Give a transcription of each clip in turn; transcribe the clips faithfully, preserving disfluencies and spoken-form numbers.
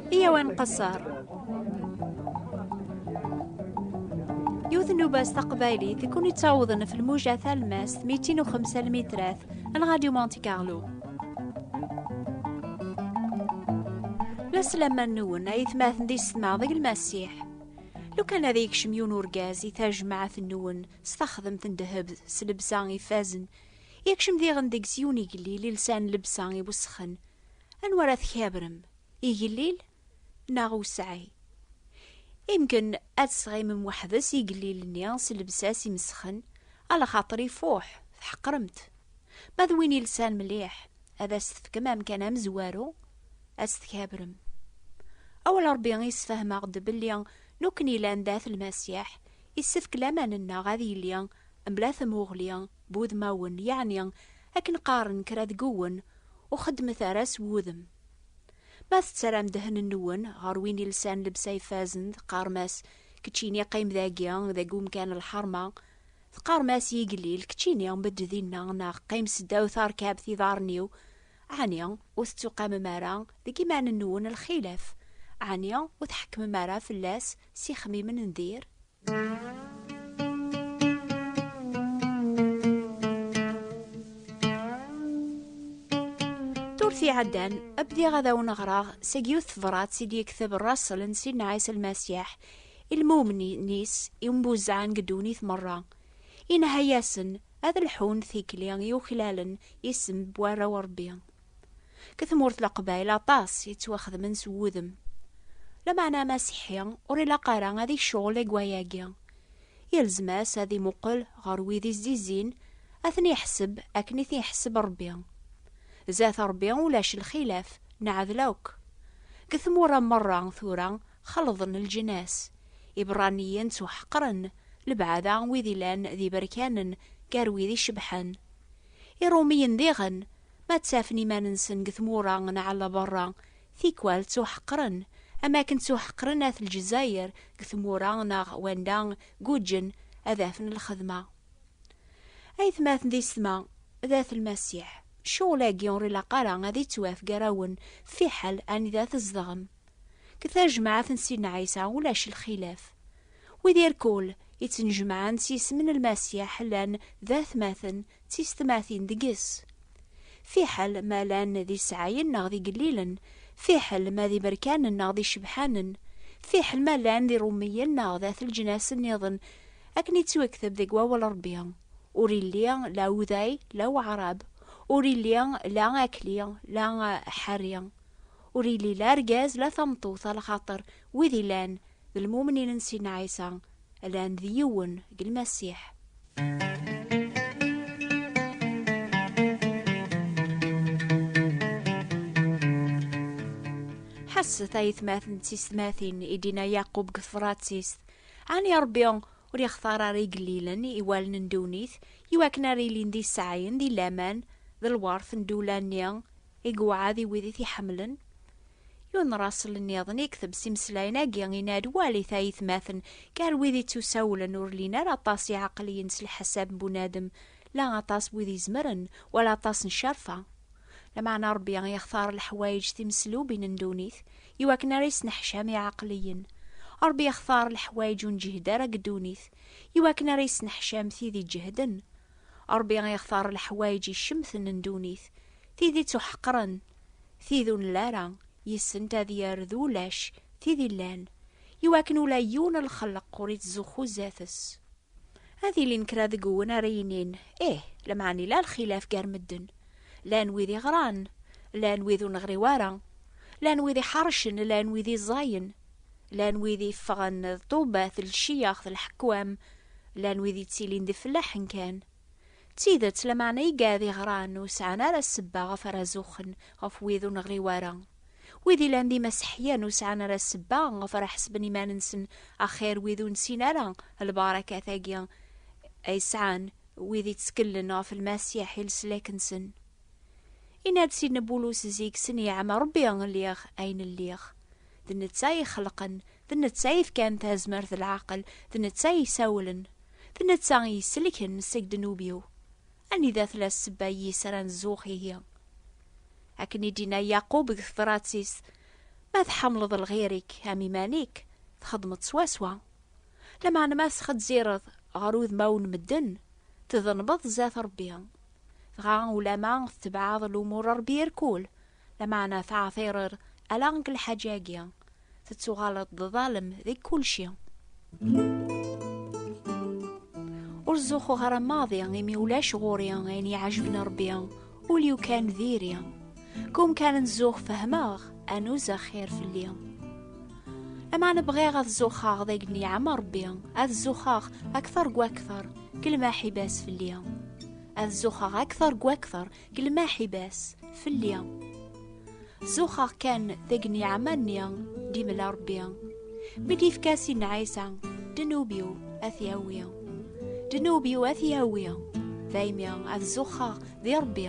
Iyaw ad nqeṣṣer. Yiwet n nubas taqbaylit i kun-ittawḍen ɣef lmuja talmast mitin u xemsa lmitrat n Radio Monte Carlo. La slamma nwen ay atmaten d yessetma deg Lmasiḥ. Lukan ad yekcem yiwen urgaz i tajmaɛt nwen s taxdemt n ddheb s lebsa ifazen, yekcem diɣen deg-s yiwen igellil ilsan lebsa iwesxen, anwa ara tkabrem? Igellil neɣ usɛi? Imken ad tesɣimem weḥd-s igellil-nni s lebsa-s imesxen, alaxaṭer ifuḥ, tḥeqrem-t. Ma d win ilsan mliḥ, ad as-tefkem amkan amezwaru, ad s-tkabrem. Awal Ṛebbi yessefhem-aɣ-d belli nekkni lan dat Lmasiḥ, issefk laman-nneɣ ad yili mebla tamuɣli, b wudmawen, yeɛni akken qqaren kra deg uwen, ur xeddmet ara s wudem. Ma tettarram ddehn-nwen ɣer win ilsan lebsa ifazen, teqqarem-as: "Keččini qqim dagi, deg umkan n lḥerma." Teqqarem-as i yigellil: "Keččini bedd dinna, neɣ qqim seddaw terkabt iḍarren-iw." Ɛni ur tettuqamem ara deg iman-nwen lxilaf? Ɛni ur tḥekkmem ara fell-as s ixemmimen n dir? Turti iɛeddan, bdiɣ ad awen-ɣreɣ seg yiwet tebrat i d-yekteb Rasul n Sidna Ɛisa Lmasiḥ i lmumnin-is imbuzzaɛen deg ddunit merra. Inha-yasen ad lḥun tikli i uklalen isem n warraw Ṛebbi. Deg tmurt n Leqbayel aṭas yettwaxedmen s wudem. Lameɛna amasiḥi ur ilaq ara ad icɣel deg wayagi. Yelzem-as ad imuqel ɣer wid izzizin, ad ten-iḥseb akken i ten-iḥseb Ṛebbi. Zdat Ṛebbi ulac lxilaf, neɛdel akk. Deg tmura merra tura xelḍen leǧnas. Iberraniyen ttuḥeqren, lebɛada wid ilan d iberkanen gar wid icebḥen. Iṛumiyen diɣen, ma ttafen iman-nsen deg tmura neɣ ɣer berra, tikwal ttuḥeqren, am akken ttuḥeqren at Lezzayer deg tmura neɣ wanda guǧǧen ad afen lxedma. Aytmaten d yessetma, dat Lmasiḥ, ccɣel-agi ur ilaq ara ad ittwaf gar-awen fiḥel anida tzedɣem. Deg tajmaɛt n Sidna Ɛisa ulac lxilaf. Wid irkul yettnejmaɛen s yisem n Lmasiḥ llan d atmaten d tisetmatin deg-s. Fiḥel ma llan d isɛayen neɣ d igellilen, fiḥel ma d iberkanen neɣ d icebḥanen, fiḥel ma llan d iṛumiyen neɣ d at leǧnas nniḍen, akken ittwakteb deg wawal Ṛebbi: "Ur illi la uday la waɛrab, ur illi la akli la ḥerri, ur illi la argaz la tameṭṭut, alaxaṭer wid illan d lmumnin n Sidna Ɛisa, llan d yiwen deg Lmasiḥ." Ḥesset ay atmaten d tisetmatin, i d-yenna Yaqub deg tefrattist, ɛni Ṛebbi ur yextar ara igellilen i wallen n ddunit, i wakken ara ilin d iseɛyen di laman d lwert n ddula-nni i yewɛed i wid i t-iḥemmlen? Yiwen n Rasul nniḍen yekteb s imeslayen-agi, yenna-d: "Walit ay atmaten, gar wid ittusawlen ur llin ara aṭas iɛeqliyen s leḥsab n bunadem, la aṭas n wid izemren, wala aṭas n ccerfa." Lameɛna Ṛebbi yextar leḥwayeǧ timeslubin n ddunit, i wakken ara yesneḥcam iɛeqliyen. Ṛebbi yextar leḥwayeǧ ur nǧehhed ara deg ddunit, i wakken ara yesneḥcam tid iǧehden. Ṛebbi yextar leḥwayeǧ icemten n ddunit, tid ittuḥeqren, tid ur nelli ara, yis-sent ad yerr d ulac tid illan, i wakken ula yiwen n lxelq ur ittzuxxu zdat-s. Ad ilin kra deg-wen ara yinin: "Ih, lameɛna ila lxilaf gar medden. Llan wid iɣran, llan wid ur neɣri wara, llan wid iḥercen, llan wid iẓẓayen, llan wid iffɣen d ṭṭubat, d lciyax, d leḥkwam, llan wid ittilin d ifellaḥen kan." D tidet, lameɛna igad iɣran ur sɛan ara ssebba ɣef ara zuxxen ɣef wid ur neɣri wara. Wid ilan d imaseḥyan ur sɛan ara ssebba ɣef ara ḥesben iman-nsen axir wid ur nessin ara lbarakat-agi ay sɛan wid itteklen ɣef Lmasiḥ i leslak-nsen. Inna-d Sidna Bulus zik s nniɛma Ṛebbi lliɣ ayen lliɣ. D netta i xelqen, d netta i yefkan tazmert d leɛqel, d netta i isawlen, d netta i yi-iselken seg ddnub-iw. Anida tella ssebba yis ara nzuxx ihi? Akken i d-yenna Yaqub deg tebrat-is, ma tḥemmleḍ lɣir-ik am iman-ik, txeddmeḍ swaswa. Lameɛna ma tesxezzireḍ ɣer udmawen n medden, tḍelmeḍ zdat Ṛebbi. Dɣa ulama tetbeɛeḍ lumuṛ n Ṛebbi irkul, lameɛna teɛtireḍ ala deg lḥaǧa-agi, tettuɣaleḍ d ḍalem deg kulci. Ur zuxxuɣ ara maḍi, imi ulac ɣur-i ayen iɛejben Ṛebbi, ul-iw kan diri. Kum kan nzuxx fehmeɣ, anuz axir fell-i. Lameɛna bɣiɣ ad zuxxeɣ deg nniɛam n Ṛebbi, ad zuxxeɣ akteṛ deg wakteṛ deg lmaḥiba-s fell-i. Ad zuxxeɣ akteṛ deg wakteṛ deg lmaḥiba-s fell-i. Zuxxeɣ kan deg nniɛam-nni d-imla Ṛebbi. Mi d-ifka Sidna Ɛisa, ddnub-iw ad t-yawi. Ddnub-iw ad t-yawi. Daymi ad zuxxeɣ di Ṛebbi,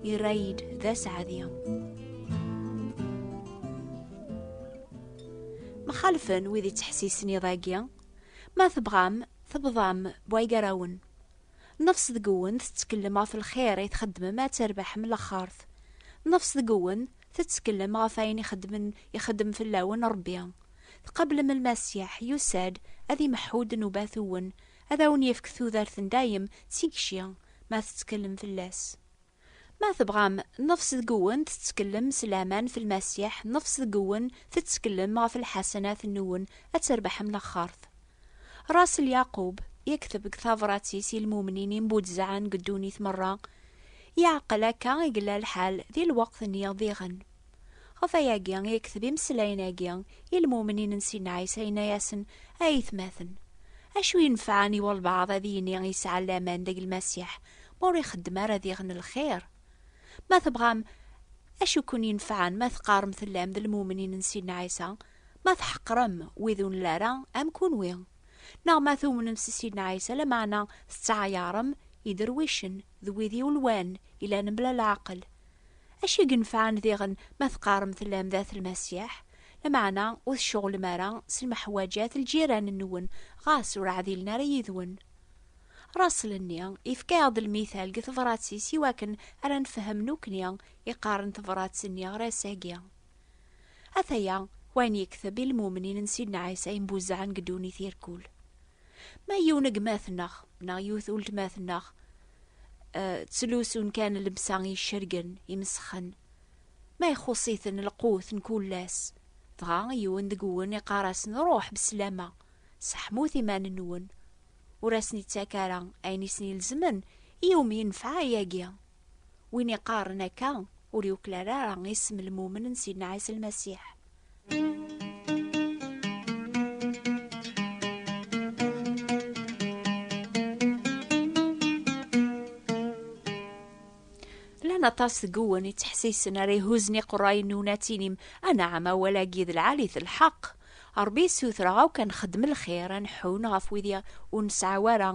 irra-yi-d d aseɛdi. Mxalfen wid ittḥessisen iḍ-agi. Ma tebɣam, tebḍam bway gar-awen. Nnefs deg-wen tettkellem ɣef lxir i txeddmem ad terbeḥem laxert. Nnefs deg-wen tettkellem ɣef ayen ixeddmen, ixeddem fell-awen Ṛebbi. Tqablem Lmasiḥ yusa-d ad imeḥḥu ddnubat-nwen, ad awen-yefk tudert n dayem d tikci ma tettkellem fell-as. Ma tebɣam, nnefs deg-wen tettkellem s laman f Lmasiḥ, nnefs deg-wen tettkellem ɣef lḥasanat-nwen, ad terbeḥem laxert. Ras Lyaqub yekteb deg tabrat-is i lmumnin imbudzɛen deg ddunit merra, yeɛqel akka i yella lḥal di lweqt-nni diɣen. Ɣef ayagi i yekteb imeslayen-agi i lmumnin n Sidna Ɛisa, yenna-yasen: "Ay aytmaten, acu yenfɛen i walbeɛḍ ad yini yesɛa laman deg Lmasiḥ, ma ur ixeddem ara diɣen lxir? Ma tebɣam, acu ken-yenfɛen ma teqqarem tellam d lmumnin n Sidna Ɛisa, ma tḥeqrem wid ur nelli ara am kunwi? Neɣ ma tumnem s Sidna Ɛisa, lameɛna tettɛayarem iderwicen d wid iwelwan, ilan mebla leɛqel? Acu i yenfɛen diɣen ma teqqarem tellam d at Lmasiḥ, lameɛna ur tceɣlem ara s lmeḥwaǧat n lǧiran-nwen, ɣas ur ɛdilen ara yid-wen?" Ṛasel-nni yefka-yaɣ-d lmital deg tebrat-is i wakken ara nefhem nekkni iqqaren tebrat-nni ɣer ass-agi. Ataya wayen yekteb i lmumnin n Sidna Ɛisa imbuzzɛen deg ddunit irkul. Ma yiwen n gma-tneɣ neɣ yiwet n weltma-tneɣ, eh, ttlusun kan llebsa icergen, imesxen, ma ixuṣṣ-iten lqut n kul ass, dɣa yiwen deg-wen iqqar-asen: "Ruḥ beslama, seḥmut iman-nwen, ur asen-ittak ara ayen i sen-ilezmen, i umi yenfeɛ ayagi." Win iqqaren akka, ur yuklal ara isem n lmumen n Sidna Ɛisa Lmasiḥ. Llan aṭas deg-wen ittḥessisen ara ihuzzen iqerrayen-nwen ad tinim: "Anɛam, awal-agi d lɛali, d lḥeqq. Ṛebbi yessuter-aɣ akk ad nxeddem lxir, ad nḥun ɣef wid i-, ur nesɛi ara,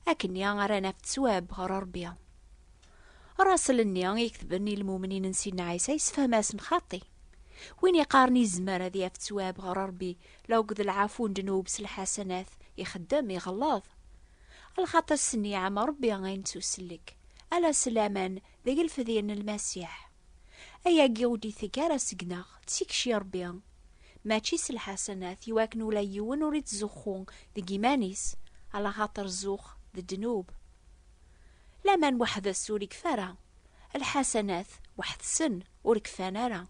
akkenni ara naf ttwab ɣer Ṛebbi." Ṛasel-nni iketben i lmumnin n Sidna Ɛisa yessefhem-asen xaṭi. Win iqqaren izmer ad yaf ttwab ɣer Ṛebbi, la akked lɛafu n ddnub s lḥasanat, ixeddem, iɣelleḍ. Lxaṭer s nniɛam Ṛebbi ay nettusellek, ala s laman deg lfedyen n Lmasiḥ. Ayagi ur d-iteg ara seg-neɣ, d tikci Ṛebbi. Mačči s lḥasanat, iwakken ula yiwen ur ittzuxxu deg iman-is, ala xaṭer zzux d ddnub. Laman weḥd-s ur ikfi ara, lḥasanat weḥd-sen ur kfan ara.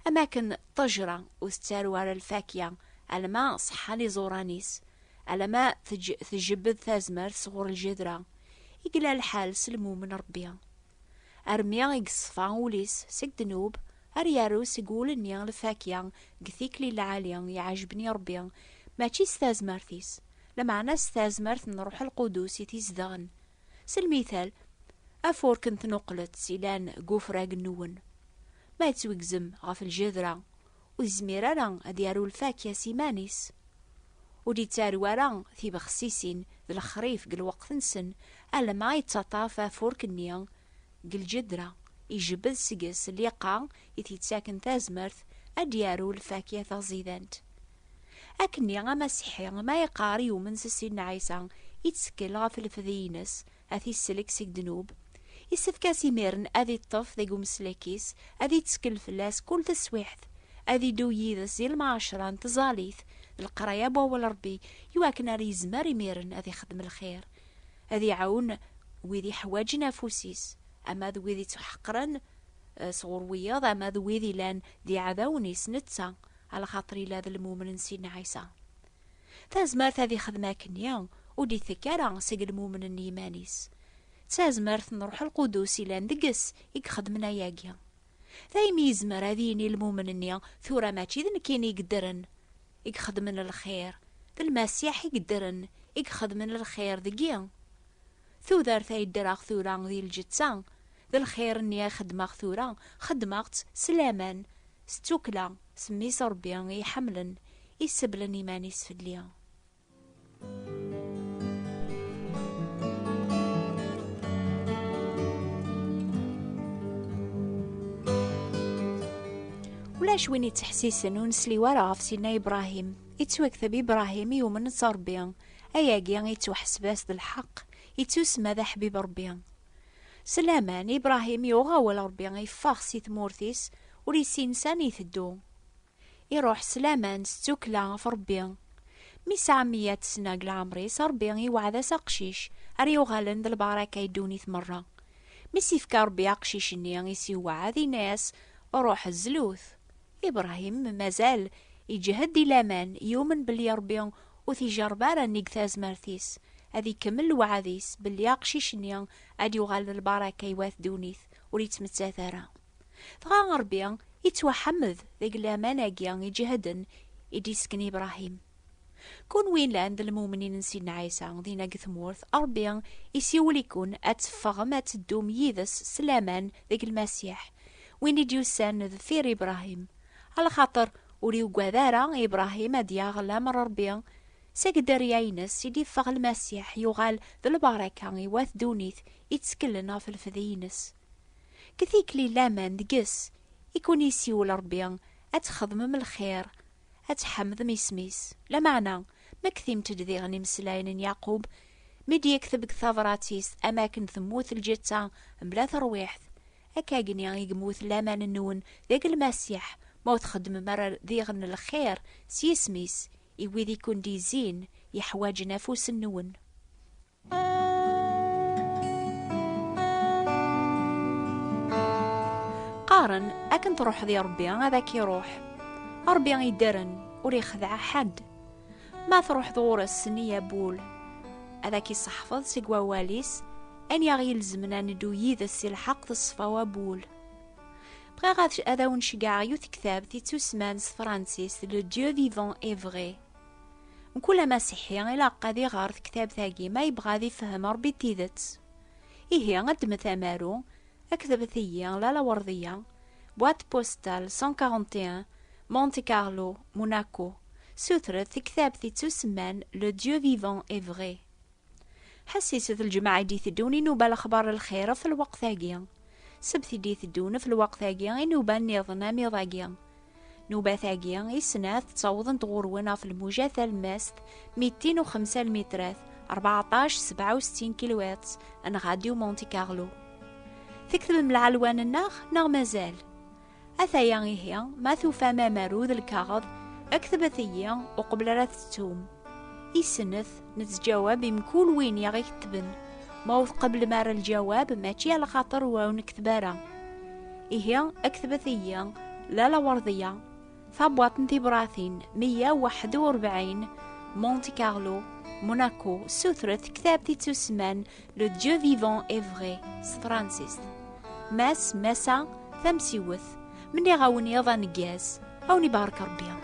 Am akken ṭṭejra ur tettaru ara lfakya alma ṣeḥḥan iẓuran-is, alama tj-, tjebbed tazmert sɣur lǧedra, i yella lḥal s lmumen Ṛebbi. Armi i yeṣfa ul-is seg ddnub, ar yaru seg wul-nni lfakya deg tikli lɛali iɛejben i Ṛebbi, mačči s tazmert-is, lameɛna s tazmert n Ṛuḥ Lqudus i t-izedɣen. S lmital, afurk n tnuqlet ilan deg ufrag nwen, ma yettwegzem ɣef lǧedra, ur yezmir ara ad yaru lfakya s iman-is. Ur d-yettaru ara tibexsisin d lexrif deg lweqt-nsen, alma yettaṭṭaf afurk-nni deg lǧedra, ijebbed seg-s lliqa i t-yettaken tazmert ad d-yaru lfakya taẓidant. Akkenni amasiḥi ma yeqqar yumen s Sidna Ɛisa, ittkel ɣef lefdi-ines, ad t-isellek seg ddnub, Issefk-as imiren ad iṭṭef deg umeslak-is, ad ittkel fell-as kul taswiḥt, ad iddu yid-s di lmɛacra n tẓallit, d leqraya n wawal Ṛebbi, iwakken ara yezmer imiren ad ixdem lxir, ad iɛawen wid iḥwaǧen afus-is, ama d wid ittuḥeqren, eh, sɣur wiyaḍ, ama d wid ilan d iɛdawen-is netta, alaxaṭer ila d lmumen n Sidna Ɛisa. Tazmert ad ixdem akkenni ur d-itekk ara seg lmumen n yiman-is. D tazmert n Ṛṛuḥ Lqudus ilan deg-s i ixedmen ayagi. Daymi yezmer ad yini lmumen-nni: "Tura mačči d nekkini i yeddren, i ixedmen lxir, d Lmasiḥ i yeddren, i ixedmen lxir deg-i. Tudert ay ddreɣ tura di lǧetta, d lxir-nni i xeddmeɣ tura, xeddmeɣ-tt s laman, s tukkla, s mmi-s Ṛebbi i iḥemmlen, i iseblen iman-is fell-i." Ulac win ittḥessisen ur nesli wara ɣef Sidna Ibrahim. Ittwakteb Ibrahim yumen s Ṛebbi, ayagi ittwaḥseb-as d lḥeqq, ittusemma d aḥbib Ṛebbi. S laman, Ibrahim yuɣ awal Ṛebbi, yeffeɣ si tmurt-is, ur yessin sani iteddu. Iruḥ s laman, s tukkla ɣef Ṛebbi. Mi sɛa meyya sna deg leɛmer-is, Ṛebbi iweɛɛed-as aqcic ara yuɣalen d lbaraka i ddunit merra. Mi s-ifka Ṛebbi aqcic-nni i s-iweɛɛed, yenna-yas: "Ruḥ zlu-t." Ibrahim mazal iǧhed di laman, yumen belli Ṛebbi ur t-ijerreb ara nnig tazmert-is, ad ikemmel lweɛd-is belli aqcic-nni ad yuɣal d lbaraka i wat ddunit, ur yettmettat ara. Dɣa Ṛebbi ittwaḥemmed deg laman-agi iǧehden i d-isken Ibrahim. Kunwi llan d lmumnin n Sidna Ɛisa dinna deg tmurt, Ṛebbi isiwel-iken ad teffɣem ad teddum yid-s s laman deg Lmasiḥ, win i d-yusan deffir Ibrahim. Alaxaṭer ur yugad ara Ibrahim ad yaɣ lamer Ṛebbi seg dderya-ines i d-iffeɣ Lmasiḥ, yuɣal d lbaraka i wat ddunit itteklen ɣef lefdi-ines. Deg tikli laman deg-s i kun-isiwel Ṛebbi ad txedmem lxir, ad tḥemdem isem-is. Lameɛna, ma ktimt-d diɣen imeslayen n Yaqub, mi d-yekteb deg tabrat-is: "Am akken temmut lǧetta mebla terwiḥt, akkagni i yemmut laman-nwen deg Lmasiḥ, ma ur txeddmem ara diɣen lxir s yisem-is, i wid i kun-d-izzin yeḥwaǧen afus-nwen." Qqaren akken truḥeḍ i Ṛebbi ad ak-iruḥ. Ṛebbi iddren, ur ixdeɛ ḥedd. Ma truḥeḍ ɣur-s s nniya n wul, ad ak-iseḥfeḍ seg wawal-is, ayen i aɣ-ilezmen ad neddu yid-s si lḥeqq d ṣṣfawa n wul. Bɣiɣ ad, ad awen-ceggɛeɣ yiwet tektabt ittusemman s tefransist Le Dieu vivant et vrai. Mkul amasiḥi ilaq ad iɣer tektabt-agi ma yebɣa ad ifhem Ṛebbi d tidet. Ihi, ddmet amaru, aktbet-iyi Lalla Werdiya, boîte postale cent quarante et un, Monte Carlo, Monaco. Sutret tektabt ittusemman Le Dieu vivant et vrai. Ḥessiset lǧemɛa i d-iteddun i nuba lexbar n lxir ɣef lweqt-agi. Ssebt i d-iteddun ɣef lweqt-agi i nuba nniḍen am iḍ-agi. Nubat-agi i snat ttawḍent ɣur-wen ɣef lmuja talemmast mitin u xemsa lmitrat, rbeɛṭac sebɛa u settin kilohertz, n Radio Monte Carlo. Tektbem lɛelwan-nneɣ neɣ mazal? Ataya ihi, ma tufam amaru d lkaɣeḍ, ktbet-iyi uqbel ara tettum. Isnet, nettǧawab i mkul win i aɣ-ikettben. Ma ur tqeblem ara lǧawab, mačči ala xaṭer ur awen-nekteb ara. Ihi, ktbet-iyi Lalla Werdiya, tabwaṭ n tibratin meyya u waḥed u rebɛin, Monte Carlo, Monaco, sutret tektabt ittusemman Le Dieu vivant et vrai s tefransist. Mass, Massa, tamsiwet. Menniɣ-awen iḍ aneggaz. Awen ibarek Rebbi.